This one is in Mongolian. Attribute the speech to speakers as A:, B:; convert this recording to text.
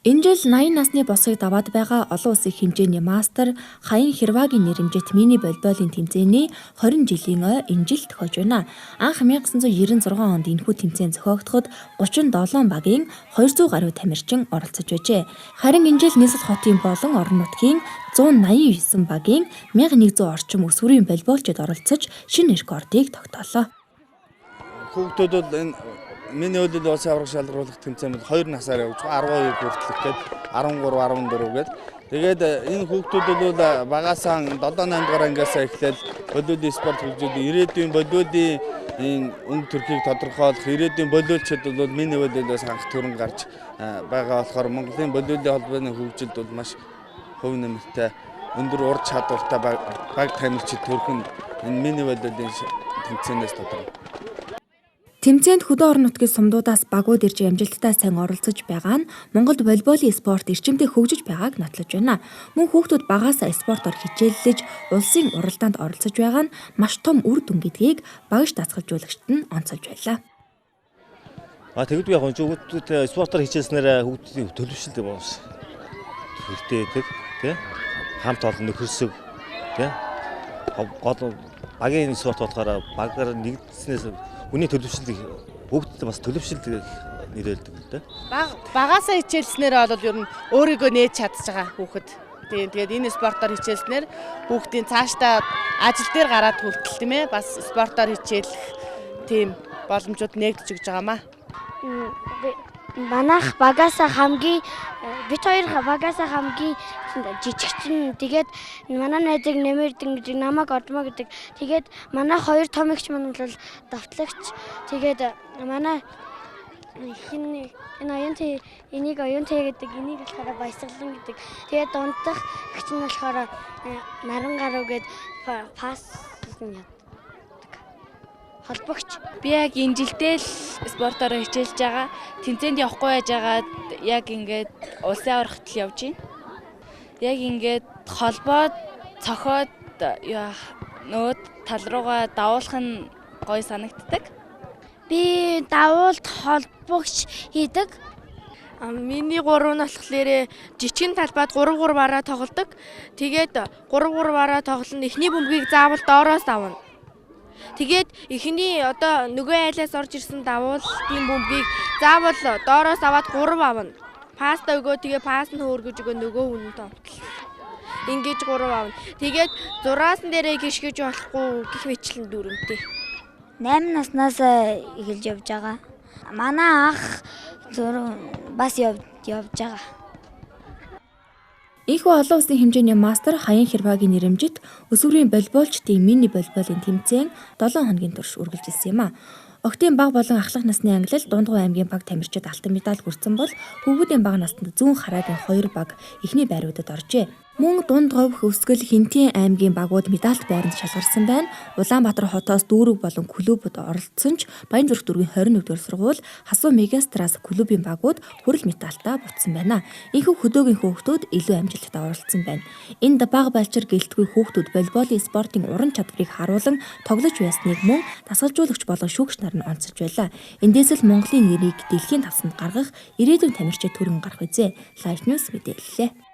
A: Энэ жил 80 насны босгыг даваад байгаа олон улсын хэмжээний мастер Хаян Хирвагийн нэрэмжит мини волейболын тэмцээний 20 жилийн ой энэ жил тохиож байна. Анх 1996 онд энэхүү тэмцээн зохиогдоход 37 багийн 200 гаруй тамирчин оролцож байжээ. Харин энэ жил нийслэл хотын болон орон нутгийн 189 багийн 1100 орчим өсвөрийн волейболчид оролцож шинэ рекордыг тогтоолоо.
B: Хүүхдүүд бол энэ миний хөлөд улсын аварга шалгаруулах тэмцээн бол 2 насаар явж байгаа, 12 хүртэлх гээд 13 14 гээд. Тэгээд энэ хүүхдүүд бол багасаа 7 8 дугаар ангиасаа эхлээд волейболын спорт хөгжүүлэх, ирээдүйн волейболын энэ өнгө төрхийг тодорхойлох, ирээдүйн волейболчид бол миний волейболоос анх төрөн гарч байгаа болохоор Монголын волейболын холбооны хөгжилд бол маш хувь нэмэртэй өндөр ур чадвартай баг тамирчид төрөх нь энэ миний волейболын тэмцээнээс тодорхой.
A: Тэмцээнд хөдөө орон нутгийн сумдуудаас багууд ирж амжилттай сайн оролцож байгаа нь Монголд волейболын спорт эрчимтэй хөгжиж байгааг нотлож байна. Мөн хүүхдүүд багаасаа спортоор хичээллэж улсын уралдаанд оролцож байгаа нь маш том үр дүн гэдгийг багш дасгалжуулагчид нь онцолж байлаа.
C: Тэгвэл яг хүүхдүүд спортоор хичээлснээр хүүхдүүдийн төлөвшөлт болж хэрэгтэй байдаг, тий? Хамт олон нөхөрсөг, тий? Гол багийн спорт болохоор багаар нэгдснээс хүний төлөвшөлт, хүүхдэд бас төлөвшөлт нэрэлдэг л дээ.
D: Багаасаа хичээлснээр бол ер нь өөрийгөө нээж чадж байгаа хүүхэд. Тийм, тэгээд энэ спортоор хичээлснээр хүүхдийн цаашдаа ажил дээр гараад хүртэл, тийм ээ, бас спортоор хичээлэх тийм боломжууд нээгдэж өгч байгаамаа.
E: Манайх багаасаа хамгийн бит хоёр багаасаа хамгийн жижигчин. Тэгээд манай найзыг Нэмэрдэн гэдэг, намайг Одмоо гэдэг. Тэгээд манай хоёр том эгч маань бол давтлагч. Тэгээд манай хин энэ оюун тэ энийг оюун тэ гэдэг, энийг болохоор Баясгалан гэдэг. Тэгээд дундах эгч нь болохоор Наран гаруу гээд пас яадаг. Холбогч.
F: Би яг энэ жилдээ л спортоор хичээлж байгаа. Тэмцээнд явахгүй байж байгаад яг ингээд улсын аваргад л явж байна. Яг ингээд холбоод цохоод нөгөө тал руугаа давуулах нь гоё санагддаг.
E: Би давуулт холбогч хийдэг.
G: Миний гурав нь болохоор жижигэн талбайд 3 3-аараа тоглодог. Тэгээд 3 3-аараа тоглоно. Эхний бөмбөгийг заавал доороос авна. Тэгээд эхний одоо нөгөө айлаас орж ирсэн давуултын бөмбөгийг заавал доороос аваад 3 авна. Паста өгөө, тэгээ пас нь хөөргөж өгөө нөгөө хүнд товтол. Ингэж 3 авна. Тэгээд зураасан дээрээ гიშгэж болохгүй гих мэтлэн дүрмтэй.
E: 8 наснаас эхэлж явж байгаа. Манай ах бас явж байгаа.
A: Ийхүү олон улсын хэмжээний мастер Хаян Хирвагийн нэрэмжит өсвөрийн волейболчдын мини волейболын тэмцээн 7 хоногийн турш үргэлжилсэн юм а. Охидын бага болон ахлах насны ангилал Дундгуй аймгийн баг тамирчид алтан медаль хүртсэн бол хүүгүүдийн бага наснд Зүүн Хараагийн 2 баг эхний байруудад оржээ. Мөн Дунд Говь, Хөвсгөл, Хэнтийн аймгийн багууд медальт байранд шалгарсан байна. Улаанбаатар хотоос дүүрэг болон клубуд оролцсон ч Баянзүрх дүүргийн 21-р сургууль, Хасуу Мегастраас клубын багууд хүрэл медальтай буцсан байна. Энэхүү хөдөөгийн хүүхдүүд илүү амжилттай оролцсон байна. Энд бага балчир гэлтгүй хүүхдүүд волейболын спортын уран чадварыг харуулан тоглож байсныг мөн дасгалжуулагч болон шүүгч нар нь онцолж байлаа. Эндээс л Монголын нэрийг дэлхийн тавсанд гаргах ирээдүйн тамирчид төрөн гарах үзээ. Live News мэдээллээ.